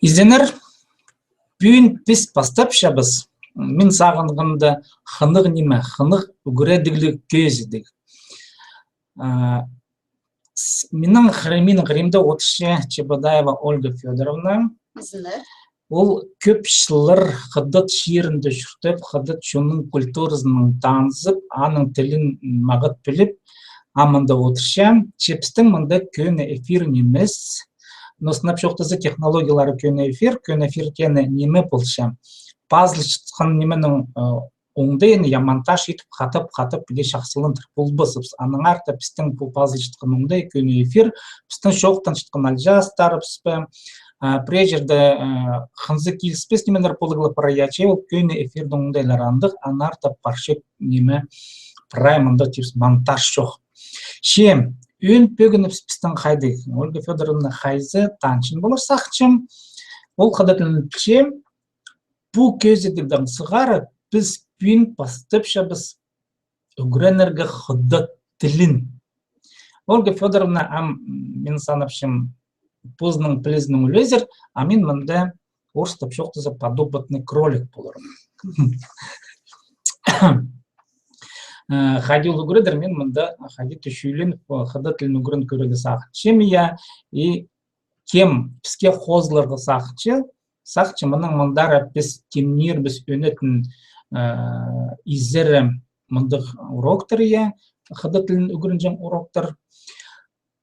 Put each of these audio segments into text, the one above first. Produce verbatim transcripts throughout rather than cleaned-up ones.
Изеннер, пӱӱн піс пастапчабыс. Мин сағынғанда, хынығ ниме, хынығ ӱгредігліг кӧзідіг. А, с-, минің хыр-, минің хыримда одырча Чебодаева Ольга Фёдоровна. Ол кӧп чыллар Хыдат чирінде чуртап, хыдат чонның культуразынаң танызып, аның тілін мағат піліп, ам мында одырча. Че пістің мында кӧні эфир нимес. Но сынап чоохтаза, технологиялары кӧні эфир, кӧні эфир теені ниме полча. Пазылчатхан нименің, э, оңдайын, я, монтаж итіп, хатап, хатап, піле чахсыландыр полбасыбыс. Аннаңар даа пістің пу пазылчатхан оңдай кӧні эфир, пістің чоохтанчатхан алҷаастарыбыс па, а, пірее чирде, э, хынзы киліспес нимелер полығлап парар, я, че ол кӧні эфирдің оңдайлары андағ, аннаңар даа парча ниме прай мындағ типс монтаж чох. Че ӧӧн пӧгінібіс пістің хайдағ, Ольга Фёдоровна хайзы, танчаң полар сағынчам. Ол хыдат тілін пілче, пу кӧзідігдең сығара піс пӱӱн пастапчабыс ӱгренерге хыдат тілін. Ольга Фёдоровна, ам, мин санапчам, позының пілізінең ӱлезер, а мин мында, орыстап чоохтаза, подопытный кролик поларым. Э, хайди ол ӱгредер, мин мында хайди-да чӱӱлен, э, хыдат тілін ӱгрен кӧрерге сағынчам, я, и кем піске хозыларға сағынча, сағынча, мының мындар піс тимнирбіс ӧнетін, э, изері мындағ уроктар, я, хыдат тілін ӱгренҷең уроктар.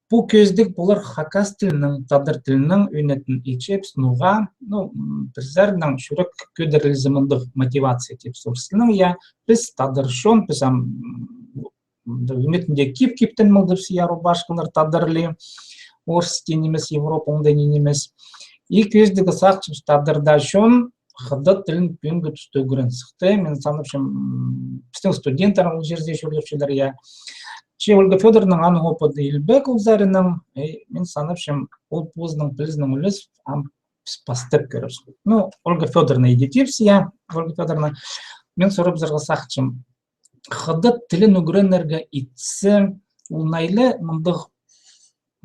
Пу кӧзідіг полар хакас тілінең, тадар тілінең ӧнетін итчебіс, ноға, ну, м, пір саринаң чӱрек кӧдірілзе мындағ мотивация тіпчебіс орыс тілінең, я, піс тадар чон, піс ам, м, ӱметінде кип-киптең мылдыбыс, я, рубашкалар тадар ли, орыс тиң нимес, Европа оңдай ниме нимес. И кӧзідіг сағынчабыс, тадар даа чон хыдат тілін пӱӱнгі туста ӱгрен сыхты. Мин санапчам, м, пістің студенттер ол чирде чӧрлепчелер, я. Че Ольга Фёдоровнаның аның опыты илбек ол саринаң, и мин санапчам, ол позының пілізінең ӱлес, ам піс пастап кӧрербіс. Ну, Ольга Фёдоровна иди тіпчебіс, я, Ольга Фёдоровна, мин сурабызарға сағынчам, хыдат тілін ӱгренерге итсе, ол найлы мындағ,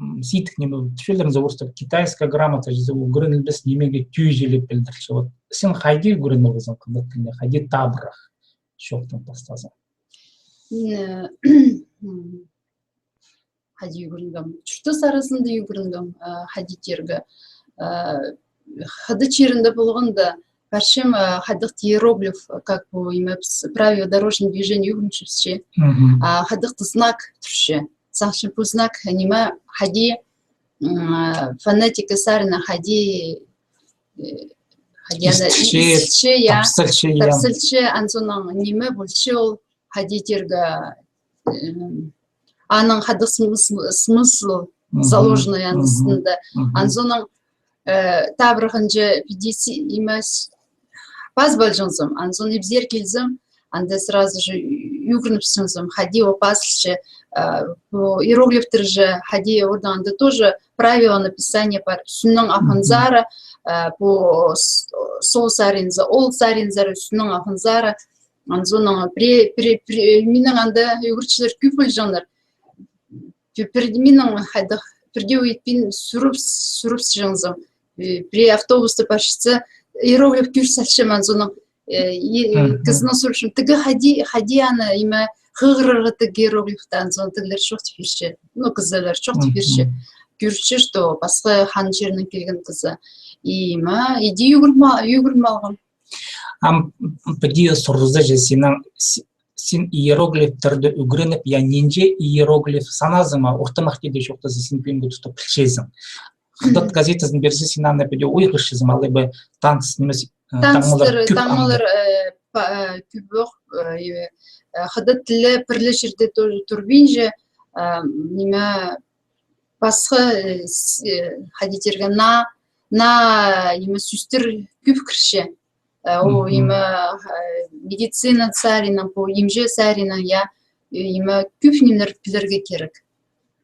м, сидік ниме, тіпчелер зе орыстап, китайская грамота, чізе ӱгренілбес нимеге тӧӧй чіли пілдірче. Вот, син хайди ӱгреніп алзың хыдат тіліне, хайди табырах чоохтап пастазың? Мин, э, м, хайди ӱгренгем, чуртас аразында ӱгренгем, э, хайди тирге, э, хыдат чирінде полғанда, парчам, э, хайдағ-да иероглиф, как бы, ниме, піс правила дорожного движения ӱгренчебіс чи. Мгм. А хайдағ-да знак турча. Сағынчам, пу знак, ниме, хайди, м, э, фонетика саринаң, хайди, э, хайди ана истілче, истілче, я, тапсалча, я. Тапсалча, анзонаң ниме полча ол, хайди тирге, м, аның хайдағ смыс-, смысл, мгм, заложенный аның, мгм, астында. Мгм. Анзонаң, э, табырағынҷа піди си-, ниме, пазып алҷаңзым, анзон ибзер килзем, анда сразу же ӱгреніп салзам, хайди ол пазылча, э, пу иероглифтер же, хайди ордаң анда тоже правила написания пар, ӱстӱнең, мгм, ахынзар, э, пу с-, сол саринзар, ол саринзар, ӱстӱнең, ахынзар, анзонаң пре-, пре-, пре-, минің анда ӱгретчілер кӧп полҷаңнар. Пір, пір, минің хайдағ, пірдее итпин сурып, сурып салҷаңзым. Э, пірее автобуста парчатса, иероглиф кӧр салчам, анзонаң, э, и, э, мгм, кізінең сурапчам, тігі хайди, хайди аны, ниме, хығырарға тігі иероглифті, анзонаң тігілер чоохтап пирче. Ну, кізілер чоохтап пирче. Мгм. Кӧрче, что пасха хан чирінең килген кізі. И, ниме, иди ӱгреніп ал-, ӱгреніп алғам. Ам піди сурза же, синің, с-, син иероглифтерді ӱгреніп, я, нинҷе иероглиф саназың ма, ортымах тиде чоохтаза, син пӱӱнгі туста пілчезің. Хыдат газетазын пирзе, син аны піди ойғырчазың, алай ба таныс нимес, э, таңмалар кӧп анда. Таңмалар, э, па-, э, кӧп ох, э, э, хыдат тілі пір ле чирде тоже турбинча, э, ниме, пасха, э, с-, э, хайди тирге, наа, наа, ниме, сӧстер кӧп кірче. Э, ол, мгм, ниме, э, медицина саринаң, пу имҷі саринаң, я, э, ниме, кӧп нимелер пілерге кирек.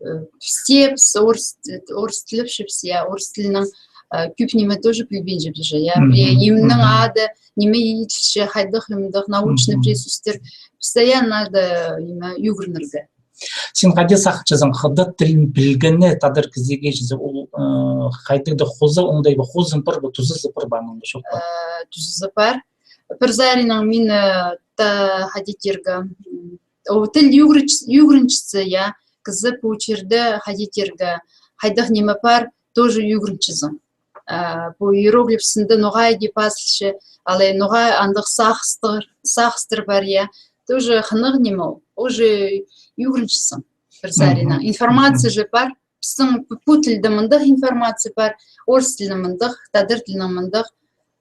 Э, піс тее, піс орыс, орыс тілепчебіс, я, орыс тілінең, э, кӧп ниме тоже пілбинчебіс же, я. Мгм, пірее имнің, мгм, ады, ниме иділче, хайдағ имдег, научный, мгм, пірее сӧстер. Постоянно надо, ниме, ӱгренерге. Син хайди сағынчазың, хыдат тілін пілгені тадар кізіге чізе ол э, хайдағ-да хоза оңдай ба, хоза пар ба, тузазы пар ба, аның чох па? Э, тузазы пар. Пір саринаң мин, э, та хайди тирге, м, о, тіл ӱгренч-, ӱгренчізі, я, кізі пу чирде хайди тирге, хайдағ ниме пар, тоже ӱгренчізің. Э, пу иероглиф сынында ноға иди пазылча, алай ноға андағ сағыстығ-, сағыстығ пар, я. Тоже хынығ ниме ол. Уже ӱгренчізің пір саринаң. Информация же пар. Пістің пу, пу тілде мындағ информация пар, орыс тілде мындағ, тадар тілде мындағ,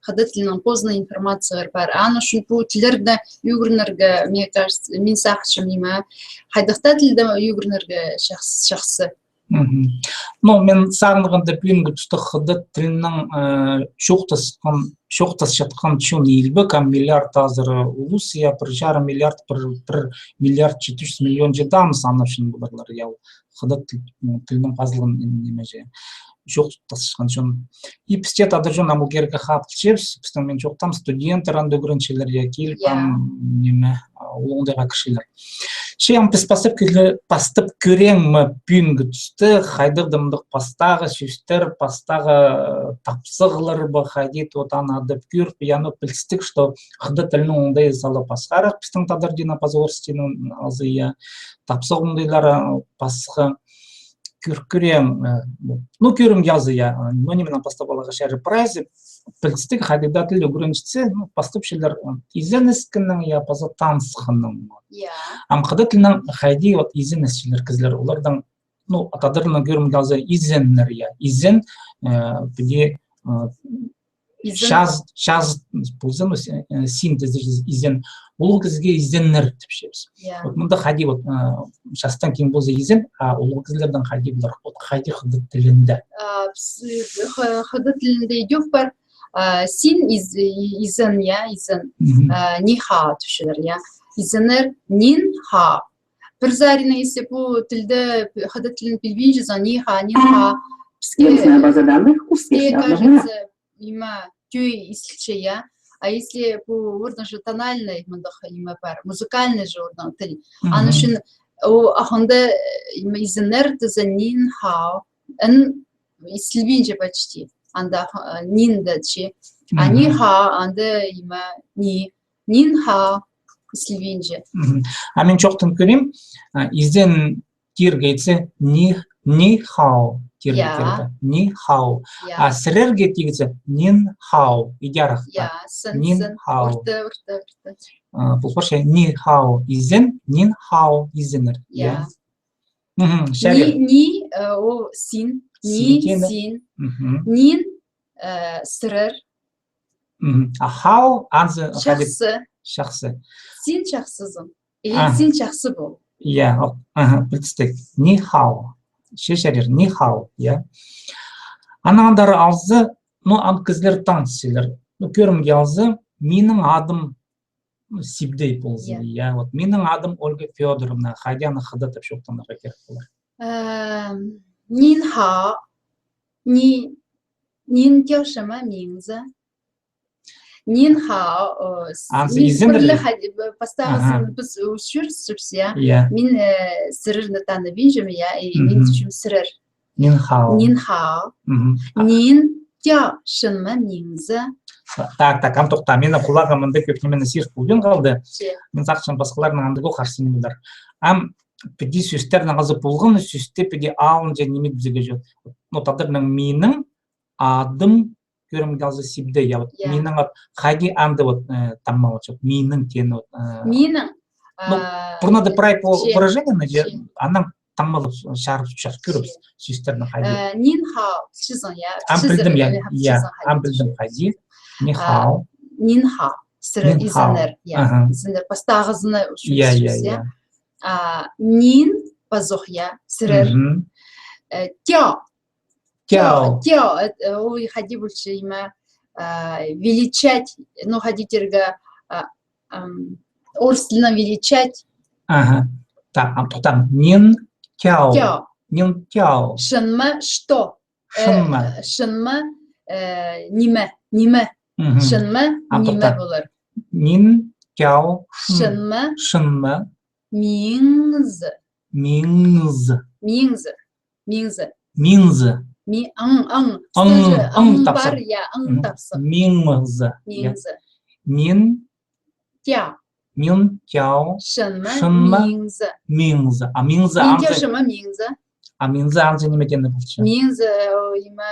хыдат тілде позына информация пар. Аның ӱчӱн пу тіллерні ӱгренерге, мне кажется, мин сағынчам, ниме, хайдағ-да тілді ӱгренерге чахс-, чахсы. Ну, мин сағынғанда, пӱӱнгі туста хыдат тілінең, э, чоохтасхан, чоохтасчатхан чон илбек, ам миллиард азыра улус, я, пір чарым миллиард, пір, пір миллиард читі чӱс миллион чіли ам санапчаң поларлар, я, ол хыдат тіл-, м, тілінең пазылған ниме же. Чоохтасчатхан чон. И піс тее тадар чон ам ол кирекке хатылчабыс, пістің, мин чоохтаам, студенттер анда ӱгренчелер, я, киліп, ам, ниме, а, улуғ оңдайға кірчелер. Че ам піс пастап кӧре-, пастап кӧреем ме пӱӱнгі туста, хайдағ-да мындағ пастағы сӧстер, пастағы, э, тапсағлар ба, хайди, вот аны адап кӧріп, я, ну, пілістіг, что хыдат тілінің оңдайы сала пасхарах, пістің тадар тілінең паза орыс тілінең азы, я, тапсағ оңдайлары пасха. Кӧр-, кӧреем, э, ну, кӧрімге алза, я, э, ну, нименең пастап аларға чарир, прайзы, пілістіг, хайдағ-да тіл ӱгренчізі, ну, пастапчалар, э, изеннескеннең, я, паза танысханнаң. Я. Ам хыдат тілінең хайди вот изеннесчелер кізілер, оларның, ну, тадар тілінең кӧрімге алза, изеннер, я, изен, э, піди, э, изен. Час, час полза, ну, с-, э, син тізең, изен. Улуғ кізіге изеннер тіпчебіс. Я. Вот мында хайди вот, э, частаң кем полза изен, а улуғ кізілердең хайди полар, вот хайди хыдат тілінде. А, пс-, х-, хыдат тілінде идӧк пар. А, син из-, и-, изен, я, изен. А, ни хао тіпчелер, я. Изеннер, нин хао. Пір саринаң, если пу тілді, хыдат тілін пілбинчезің, ни хао, нин хао. Піске, піске, кажется, ниме, тӧӧй истілче, я. А если пу орнында же тональный, мындағ ниме пар, музыкальный же орнында тіл. Аның ӱчӱн, о, а анда, э, ниме, изеннер тізе нин хао, н истілбинче почти. Анда, э, нин даа чи. А ни хао, анда, ниме, ни, нин хао истілбинче. А мин чоохтап кӧрем, а, изен тирге итсе, ни, ни хао тирге, я, кирге. Ни хао. Я. А сірерге тигізі, нин хао. Иди арахта. Я, сін, нин хао. Орта, орта, орта. А, пу парча, ни хао изен, нин хао изеннер. Я. Я. Мгм, чарир. Ни, ни, э, ол син. Син, син. Мгм. Нин, э, сірер. Мгм. А хао, анзы, чахсы. Чахсы. Син чахсызың. Или син чахсы пол. Я, о, аха, пілдістіг. Ни хао. Че чарир, ни хао, я. Анаң андар алза, ну, ам кізілер танысчалар. Ну, кӧрімге алза, минің адым, ну, Сибдей ползын, я. Я, вот, минің адым Ольга Фёдоровна, хайди аны хыдаттап чоохтанарға кирек полар. Эм, нин хао, ни, нин тяо шынма миңза. Нин хао, о, с-, анзы мин изеннер пірле бе? Хайди, б-, пастағызын піс ӱчӱрчебіс, я. Я. Мин, э, сірерні таныбинчам, я, и мин тіпчем сірер. Нин хао. Нин хао. Мгм. А нин тяо шынма миңза. Так, так, ам тохта, минің хулағым мында кӧп нимені сиріп полбин халды. Че. Мин сағынчам, пасхаларның андағ ох харсы нимелер. Ам піди сӧстернең азы полған, сӧсте піди алынҷа ниме тізерге чох. Но тадарның минің адым кӧрімге алза Сибдей, я, вот, я, минің ат, хайди анда вот, э, таңмалча, вот, минің теені вот, э, минің, ну, а, пурнада прай по выражению, че, анаң таңмалап чарып, чарып кӧріп, че, сӧстернің хайди. Э, нин хао, чызың, я, ам пілдім, я, я, ам пілдім хайди. Ни хао. Нин хао, сірер изеннер, я, изеннер, пастағызына ӱчӱн, я, я, я. А, нин, пазох, я, сірер. Мгм. Э, тяо. Тяо. Тяо, тяо, э, э, ол хайди полча, ниме, а, величать, ну, хайди тирге, а, ам, орыс тілінең величать. Ага. Так, ам, тохта. Нин тяо. Тяо. Нин тяо. Шынма, что? Э, шынма. Шынма, э, ниме, ниме. Мгм. Шынма, ам, ниме тохта. Полар. Нин тяо шын. Шынма. Шынма. Миңза. Миңза. Миңза. Миңза. Миңза. Ми-, ың, ың. Ың, сы-, ың ың бар, тапсағ. Я, ың тапсағ. Миңзі. Я. Миңзі. Мин. Тяо. Мин тяо. Шынма, шынма миңзі. Миңзі. А миңзі, мин тяо анзы. Шынма миңзі. А миңзі анзы ниме теені полча? Миңзі, э, име,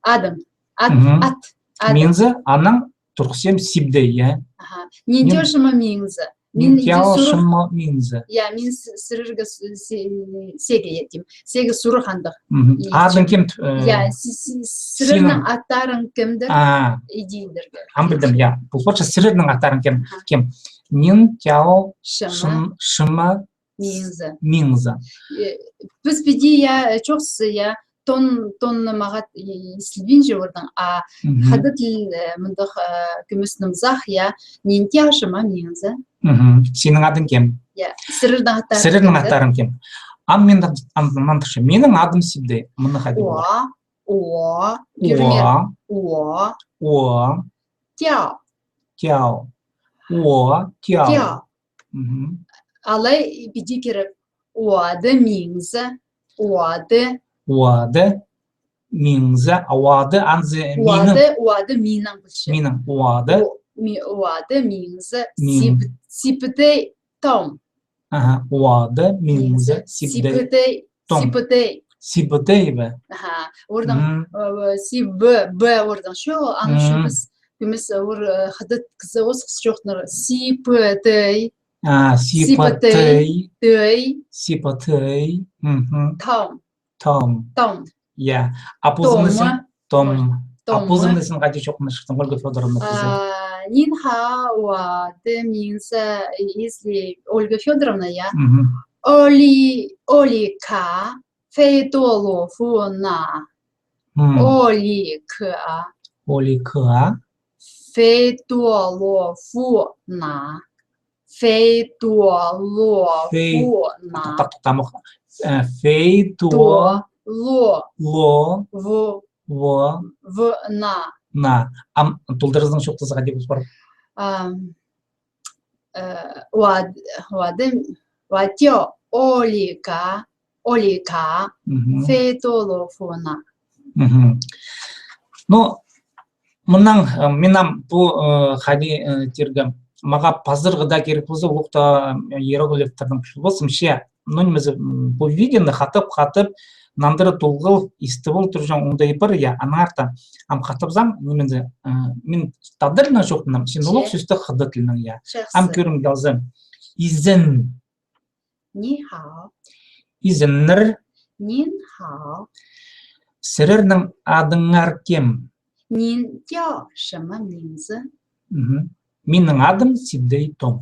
адым. Ат, мгм. Ат, адым. Миңзі, анаң турғысчам Сибдей, я? Аха. Мин тяо шынма миңзі. Мин тяо шынма миңзі. Я, мин с-, сірерге с-, се-, сеге еттім. Сеге сурығ андағ. Мгм. И адың кем, э, я, си-, си-, сірернің аттарың кемдір? А. Идиндерге. Ам пілдім, я. Пу порча сірернің аттарың кем? Аха. Кем? Мин тяо шынма. Шын-, шынма миңзі. Миңзі. Э, піс піди, я, э, чоохтаза, я, тон, тонны мағат, э, ислибинче ордаң, а, мгм, хыдат тіл, э, мындағ, э, кӱмӱс нымзах, я, мин тяо шынма миңзі. Мгм. Синің адың кем? Я, сірернің аттарың кем? Сірернің аттарың кем? Ам мин ам-, ам-, мындағ чи. Минің адым Сибдей. Мыны хайди полар? О, о, кӧріңер. О. О. О. Тяо. Тяо. О, тяо. Тяо. Мгм. Алай піди кирек. Оады миңзі. Оады. Оады миңзі. Оады анзы минің. Оады, оады минің пілче. Минің. Оады. О-, ми-, оады миңзі. Минің. Сиб-, Сибдей том. Аха. Оады миңзі. Миңзі. Сибдей. Сибдей. Том. Сибдей. Сибдей бе? Аха. Ордаң, мгм, э, Сиб-, Б ордаң чоғыл, аның ӱчӱн піс, кӱмӱс, э, ор, э, хыдат кізі осхас чоохтанар. Сибдей. А, Сибдей. Сибдей. Сибдей. Мгм. Том. Том. Том. Я. А позыңны син? Том. Том. А позыңны син хайди чоохтанчатсың, Ольга Фёдоровна, позың? А, нин хао, оады миңзі, если Ольга Фёдоровна, я? Мгм. Оли, Олика, Фейдоло Фуна. М. Олика. Олика. Фейдоло Фуна. Фейдоло Фуна. Тохта, тохта, мох. Э, Фейдо. Ло. Ло. Во. Во. Вна. На. Ам толдыразың чоохтаза хайди пол пар? Ам, э, уа-, уады, уа тяо Олика, Олика, мгм, Фейдоло Фуна. Мгм. Ну, мынаң, э, мин ам пу, э, хайди, э, тирге, мағаа пазырғы даа кирек полза, улуғ даа, э, иероглифтернең піліп алзам, че, ну, ниме зе, м, пу видеоны хатап, хатап, нандыра толғал, истіп ол турҷаң оңдай пар, я, аннаңар та, ам хатапсаң, ниме зе, э, мин тадар тілінең чоохтанам, син улуғ сӧсті хыдат тілінең, я. Чахсы. Ам кӧрімге алза. Изен. Ни хао. Изеннер. Нин хао. Сірернің адыңар кем? Нин тяо шынма миңзі. Мгм. Минің адым Сибдей Том.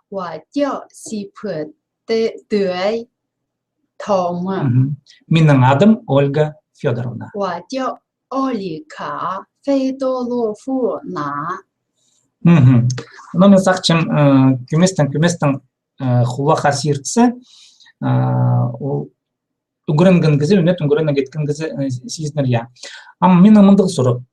Уа тяо Сибдей Том. Мгм. Минің адым Ольга Фёдоровна. Уа тяо Олика Фейдоло Фуна. Мгм. Ну, мин сағынчам, э, кӧместең, кӧместең, э, хулахха сиртсе, э, ол ӱгренген кізі, ӱнетін ӱгреніп киткен кізі, э, сизінер, я. Ам минің мындағ сурығ.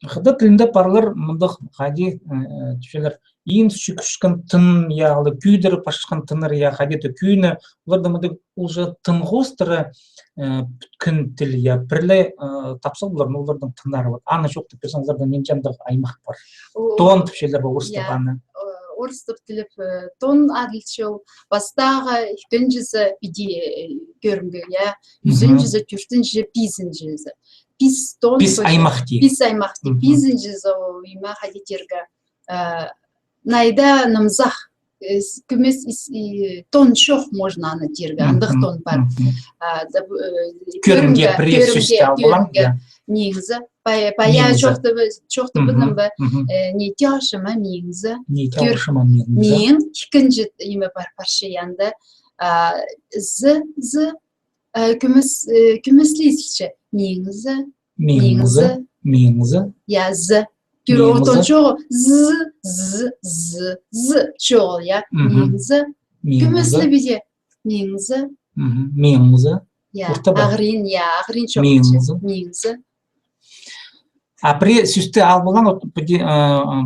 Хыдат тілінде парлар мындағ хайди, э, тіпчелер, иин сӱкӱшкен тын, я, алай кӧдіріп пасчатхан тыннар, я, хайди-да кӧні, оларда мындағ уже тын хоостыра, э, пӱткен тіл, я, пірле, э, тапсағ полар, но оларның тыннары, вот. Аны чоохтап пирсең, оларда нинҷе андағ аймах пар. О, тон тіпчелер бе, орыстап, я, аны? Э, орыстап тілеп, э, тон адалча ол. Пастағы, ікінҷізі піди, э, кӧрімге, я. Мгм. Ӱзінҷізі, тӧртінҷі, пизінҷізі. Пис тон, пис аймах тее. Пис аймах тее. Мгм. Пизінҷізі ол, име, хайди тирге, э, найда нымзах, э, с-, кӧмес ис-, и, тон чох, можно аны тирге, андағ тон пар. Мгм. А, да, э, кӧрімге, кӧрімге, пірее кӧрімге, сӧсті ал полаң, кӧрімге, я. Миңзі, пая, пая чоохтап, чоохтап пілдім бе, э, ни тяо шынма миңзі. Ни тяо шынма миңзі. Мин, ікінҷі, име, пар, парча анда, а, з, з, э, кӧмес, э, кӧмеслі исче. Миңзі. Миңзі. Миңзі. Миңзі. Я, з. Кӧр, миңзі. Ол тон чоғыл. З, з, з, з чоғыл, я. Мгм. Миңзі. Миңзі. Кӧмеслі піди. Миңзі. Мгм. Миңзі. Я, ағырин, я, ағырин чоғыл. Миңзі. Миңзі. А пірее сӧсті ал полаң, вот, піди, э, э,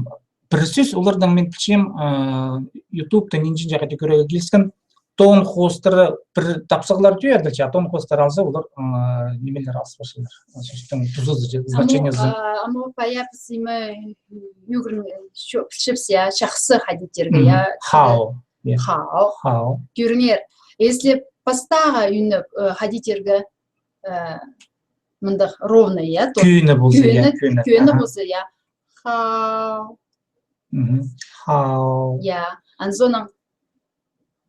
пір сӧс, оларның, мин пілчем, э, ютубта нинҷе-нинҷе хати кӧрерге киліскен, тон хоостыра пір тапсағлар тӧӧй, адалча, а тон хоостыра алза, олар, а, нимелер алыс парчалар. Сӧстің тузазы, значениезі. Амма, а, амма пая піс ниме, ӱгрен-, чо-, пілчебіс, я, чахсы хайди тирге, я. Хау. Я. Хау. Хау. Кӧріңер. Если пастағы ӱнні, э, хайди тирге, э, мындағ ровно, я, то кӧні полза, я, кӧні, кӧні, кӧні полза, я. Хау. Мгм. Хау. Я. Анзонаң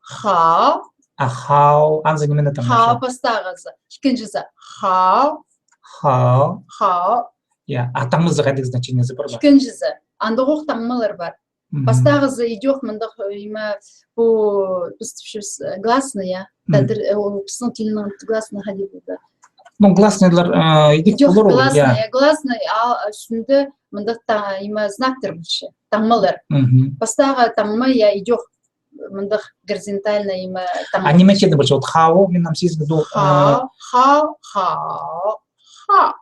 хау. А хау. Анзы ниме таңмазы? Хау пастағызы. Ікінҷізі. Хау. Хау. Хау. Я. А таңмазы хайдағ значениезі пар ба? Ікінҷізі. Андағох таңмалар пар. Мгм. Пастағызы идӧк мындағ, э, ниме, пу, піс тіпчебіс, э, гласный, я. Мгм. Тадар, э, ол пістің тілнің гласный хайди полды. Ну, гласныйлар, э, идӧк полар ол, я. Гласный, я, гласный, а, а, ӱстӱнде мындағ та-, ниме, знактар полча, таңмалар. Мгм. Пастағы таңма, я, идӧк мындағ горизонтальный, ниме, таңма. А ниме тидім полча, вот хау, мин ам сизінчем, э, хау, хау, хау, хау.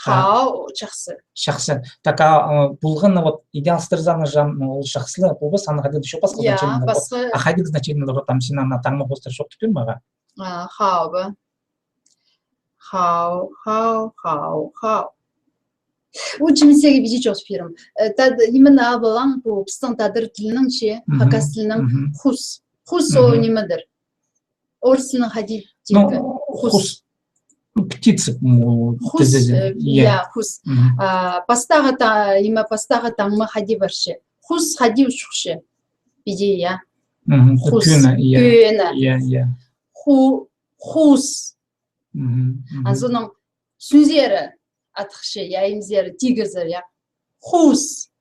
Хау, чахсы. Чахсы. Так, а, э, полған, вот, идеал стрезаны жан, ол чахсылығ, ол пас, аны хайди чоохтап, пасха, я, значениелер, пасха. А хайдағ значениелер, вот, ам син аны таңма хоостыра чоохтап кӧр, мағаа. А, хау ба. Хау, хау, хау, хау. Ученица піди чоохтап пирем. Э, тад-, именно абалаң пу пістің тадар тілінең че, мгм, хакас тілінең, мгм, хус. Хус ол, мгм, нимедір? Орыс тілінең хайди тирге? Ну, хус. Хус. Птица, ну, хус, тізезе, э, я, я, хус. Мгм. А, пастағы та-, ниме, пастағы таңма хайди парча? Хус хайди учухча? Піди, я. Мгм. Хус. Кӧні, я. Кӧні. Я, я. Ху-, хус. Мгм, мгм. Анзынаң сӱнзері атхча, я, имзері, тигізі, я. Хус.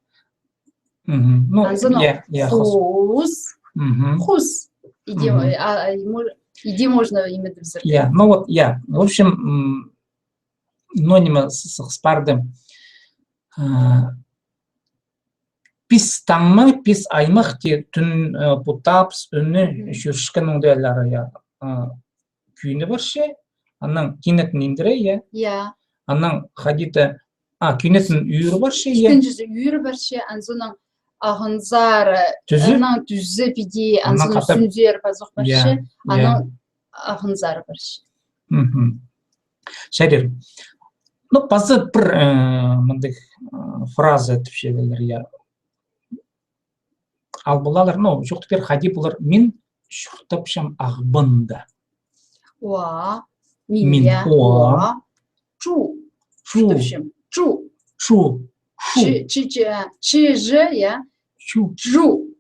Мгм. Ну, анзынаң, я, я, хус. Хус. Мгм. Хус. Иди, мгм, а, а, мо-, иди можно имя деп зар. Я, ну вот, я. В общем, м, ну, ниме с-, сығыс парды. А, пис таңма, пис аймах тее тӱн, э, пу табыс ӱні, мгм, чӧрчеткен оңдайлары, я, э, кӧні парча, анаң кинетін индіре, я. Я. Анаң хайди-да, а, кинетін ӱр парча, я. Ікінҷізі ӱр парча, анзынаң ағынзар, тӱзі? Анаң тӱзі піди, анзынаң сӱнзер пазох парча, я, анаң ағынзар парча. Мгм. Чарир. Ну, пазы пір, э, мындағ, э, фраза тіпчелер, я. Ал поларлар, ну, чоохтап пир, хайди полар, мин чуртапчам Ағбанда. Уа, мин, мин, я, уа. Уа. Чу. Чу. Чуртапчам. Чу. Чу. Чу. Чи, чи, чи, а, чи, жи, я. Чу. Чу.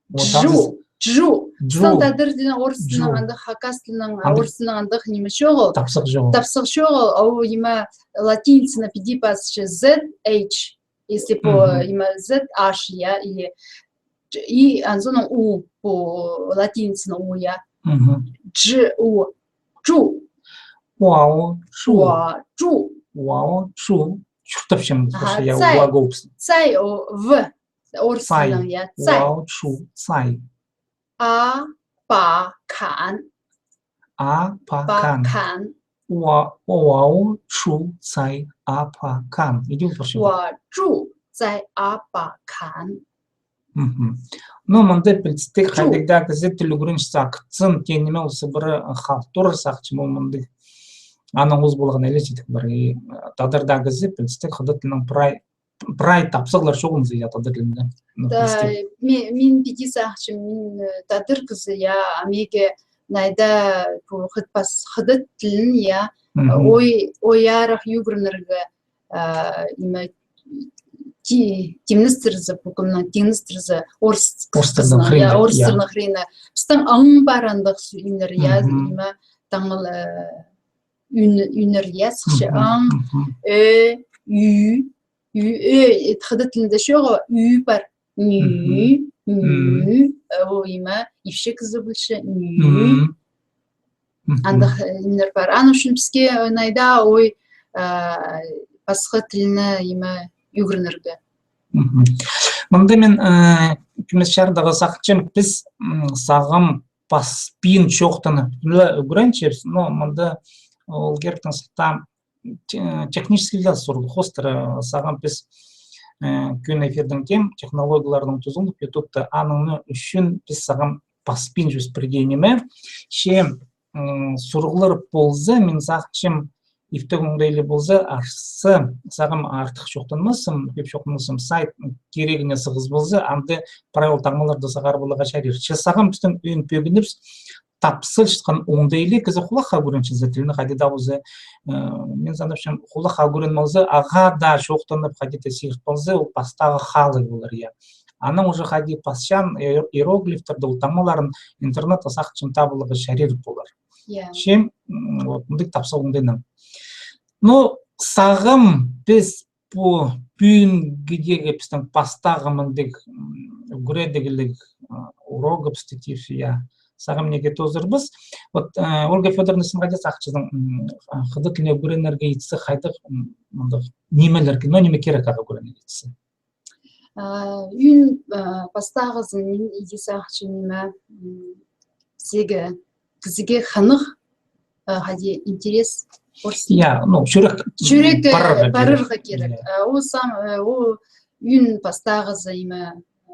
Вот, чу. Чу. Чу. Пістің тадар тілінең, орыс тілінең, андағ хакас тілінең, а, орыс тілінең андағ ниме чоғыл. Тапсағ чоғыл. Тапсағ чоғыл, ол ниме латиницаны піди пасча Z H. Если по, мгм, ниме Z H, я, или и анзынаң у, по латиницаны у, я. Мгм. Дж, у, чу. Уау, чу. Уа, чу. Уау, чу. Чуртапчам, аха, я, цай. Уа, гоупс. Цай, о, в. Орыс тілінең, я, цай. Уау, чу, цай. А, па, кан. А, па, кан. Уа, уау, чу, цай, а, па, кан. Иди ол парча. Уа, чу, цай, а, па, кан. Мгм. Ну, мында пілдістіг, хайдағ даа кізі тіл ӱгренчезе, акцент тее ниме ол сыбыра халтур сағынчам, ол мындағ. Анаң ус полған іле читік пар. И, э, тадар даа кізі пілдістіг, хыдат тілінең прай прай тапсағлар чоғыл зе, я, тадар тілінде. Ну, да, пілдістіг. Ме-, мин піди сағынчам, мин, э, тадар кізі, я, а меге найда пу хыт-, пас-, хыдат тілін, я, мгм, ой, ой арах ӱгренерге, а, ниме, ти-, тимнестірзе, пу кӧмнең тимнестірзе, орыс, орыстарның кізінің, я, хыринда, орыстарның, я, хыринда. Пістің аң пар андағ сӧ-, ӱннер, я, мгм, ниме, таңмал, э, ӱн-, ӱннер, я, сыхча, мгм, аң, мгм, ӧ, ӱ, Ӱ, ӧ, э, хыдат тілінде чоғыл, ӱ пар. Ню, мгм, ню, мгм, э, ол ниме, ипчі кізі полча, ню. Мгм. Мгм. Андағ, э, нимелер пар. Аның ӱчӱн піске, э, найда, ой, э, пасха тілні, ниме, ӱгренерге. Мгм. Мында мин, э, кӧмес чардығы сағынчам, піс, м, сағам паспин чоохтанып ла ӱгренчебіс, но мында ол киректең сылтаа те-, технический даа сурығ. Хоостыра сағам піс, э, кӧні эфирдең тем технологияларның тузаланып Ютубта, аның ӱчӱн піс сағам паспинчабыс пірдее ниме. Че, м, сурығлар полза, мин сағынчам, ибдегі оңдайлығ полза, арса, сағам артых чоохтанмасым, кӧп чоохтанмасым, сайт кирегіне сығыс полза, анда прай ол таңмаларды сығарып аларға чарир. Че сағам пістің ӧӧн пӧгінібіс, тапсалчатхан оңдайлығ кізі хулахха кӧрінче, тілні хайди даа полза, э, мин санапчам, хулахха кӧрін полза, ағаа даа чоохтанып, хайди даа сирт полза, ол пастағы халығ полар, я. Анаң уже хайди пасчаң, э, иероглифтерді, ол таңмаларын интернетте сағынчам табыларға чарир полар. Я. Че, м, вот, мындағ тапсал оңдайнаң. Ну, сағам піс пу пӱӱнгідегі пістің пастағы мындағ, м, ӱгредігліг, м, урогыбысты тіп, я, сағам неге тоозарбыс. Вот, э, Ольга Фёдоровна, син хайди сағынчазың, м, а, хыдат тіліне ӱгренерге итсе, хайдағ, м, мындағ нимелерге, ну, ниме кирек ағаа ӱгренерге итсе? А, ӧӧн, а, пастағызын мин иди сағынчам ниме, м, сиге, кізіге хынығ, а, хайди интерес орсын. Я, ну, чӱрек, чӱрек, э, парарға кирек. Парарға кирек. Я. А, ол сам, э, ол ӧӧн пастағызы ниме, э,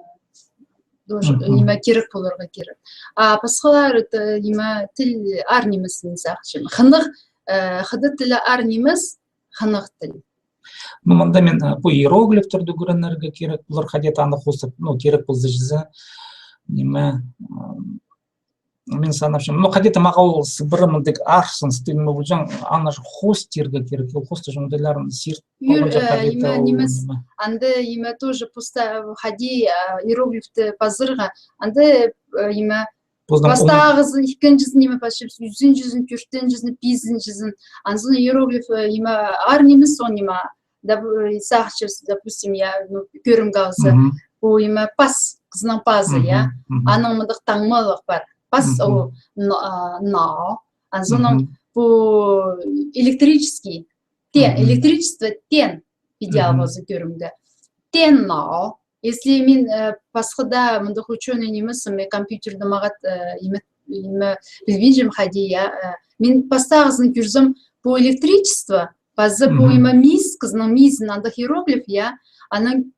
тоже, мгм, ниме кирек поларға кирек. А пасхалары, это, ниме, тіл аар нимес, мин сағынчам. Хынығ, э, хыдат тілі аар нимес, хынығ тіл. Ну, мында мин, э, пу иероглифтерді ӱгренерге кирек полар, хайди-да аны хостап, ну, кирек полза чізе, ниме, м, мин санапчам, ну, хайди-да мағаа ол сыбыра мындағ арсыныс тиң ме полҷаң, аны же хостирға кирек, ол хостаҷаң оңдайларын сирт. Ӱр, э, хайди-да ниме, ол нимес, ниме. Анда ниме тоже пуста, хайди, э, иероглифті пазарға, анда, э, ниме, пастағызын, ікінҷізін ниме пасчабыс, ӱзінҷізін, тӧртінҷізін, пизінҷізін. Анзын иероглиф, э, ниме, аар нимес, он ниме. Да, э, сағынчабыс, допустим, я, ну, кӧрімге алза, пу ниме пас, хызның пазы, я. Аның мындағ таңмалығ пар. Пас, ол, но, а, но. Анзын пу электрический, тен, электричество, тен, піди алза кӧрімге. Тен но. Если мин, э, пасха даа мындағ учёный нимеспін, мин компьютерді мағат, э, ниме, ниме, пілбинчем хайди, я, э, мин пастағызын кӧрзем, пу электричество, пазы пу ниме мис, хызның мизін, андағ иероглиф, я, анаң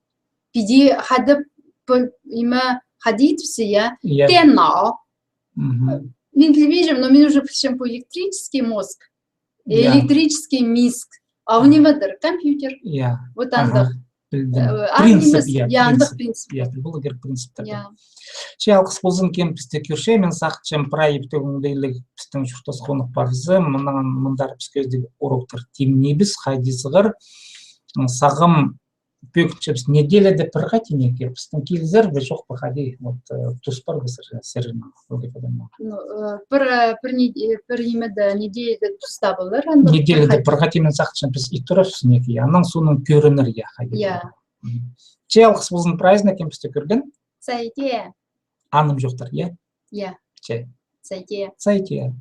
піди хайди, пу ниме хайди итсе, я, тен но. Мин пілбинчем, но мин уже пілчем пу электрический мозг. Я. Электрический мис. А ол ниме дір? Компьютер. Я. Вот андағ. Пілдім. Э, принцип, я, я, андағ принцип. Я, пілбеге кирек принциптер. Я. Че алғыс ползын, кем пісті кӧрче, мин сағынчам, прай ибдегі оңдайлығ пістің чуртас хонып парза, мынаң мындар піс кӧзідіг уроктар тимнейбіс, хайди сығар, сағам пӧгінчебіс неделяда пір хати неке, пістің килзер бе, чох па, хайди, вот, э, тус пар ба сірернің, Ольга Фёдоровна? Ну, э, пір, э, пір не-, э, пір нимеде, неделяда тус табылар, анда неделяда пір хати. Пір хати, мин сағынчам, піс ит турарбыс неке, анаң соонаң кӧрінер, я, хайди. Я. Че алғыс ползын прайзына, кем пісті кӧрген. Сай тее. Анымҷохтар, я? Я. Че. Сай тее. Сай тее.